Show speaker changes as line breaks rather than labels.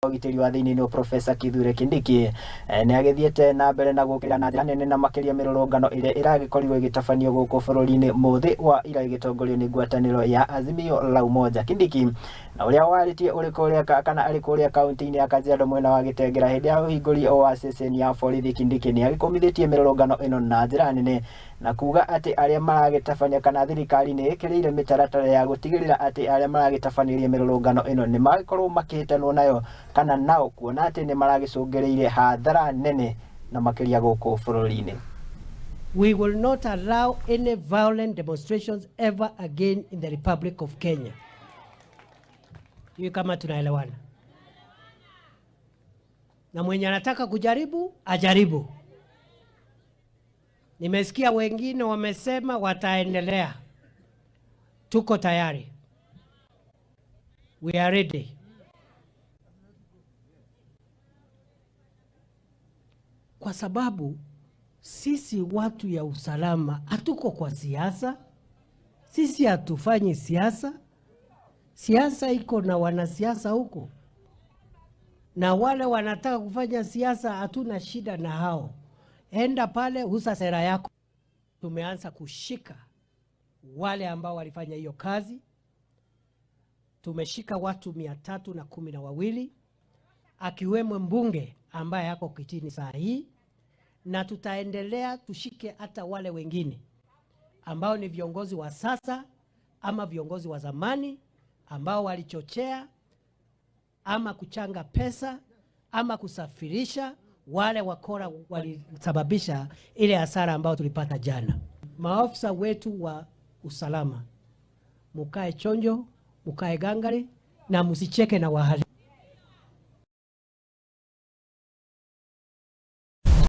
Ũgitĩri wa thĩinĩ nĩ Profesa Kithure Kindiki nĩ agĩthiĩte na mbere na gũkĩra na njĩra nene na makĩria mĩrũrũngano ĩrĩa ĩragĩkorirwo ĩgĩtabanio gũkũ bũrũri-inĩ mũthĩ wa ira ĩgĩtongorio nĩ ngwatanĩro ya Azimio la Umoja. Kindiki na ũrĩa warĩtie ũrĩ kũrĩa kana arĩ kũrĩa kaunti-inĩ ya Kajiado mwena wa Gĩtengera hĩndĩ ya ũhingũri wa ceceni ya borithi, Kindiki nĩ agĩkũmithĩtie mĩrũrũngano ĩno na njĩra nene na kuga atĩ arĩa maragĩtabania kana thirikari nĩ ĩkĩrĩire mĩtaratara ya gũtigĩrĩra atĩ arĩa maragĩtabanĩria mĩrũrũngano ĩno nĩ magĩkorwo makĩhĩtanwo nayo kana nao kuona atĩ nĩ maragĩcũngĩrĩire hathara nene na makĩria gũkũ bũrũri-inĩ.
We will not allow any violent demonstrations ever again in the Republic of Kenya. Hiyo kama tunaelewana. Na mwenye anataka kujaribu, ajaribu. Nimesikia wengine wamesema wataendelea. Tuko tayari. We are ready. Kwa sababu sisi watu ya usalama hatuko kwa siasa. Sisi hatufanyi siasa. Siasa iko na wanasiasa huko. Na wale wanataka kufanya siasa hatuna shida na hao. Enda pale uza sera yako. Tumeanza kushika wale ambao walifanya hiyo kazi. Tumeshika watu 312 akiwemo mbunge ambaye yako kitini saa hii, na tutaendelea tushike hata wale wengine ambao ni viongozi wa sasa ama viongozi wa zamani ambao walichochea ama kuchanga pesa ama kusafirisha wale wakora walisababisha ile hasara ambayo tulipata jana. Maafisa wetu wa usalama, mukae chonjo, mukae gangari na msicheke na wahalifu.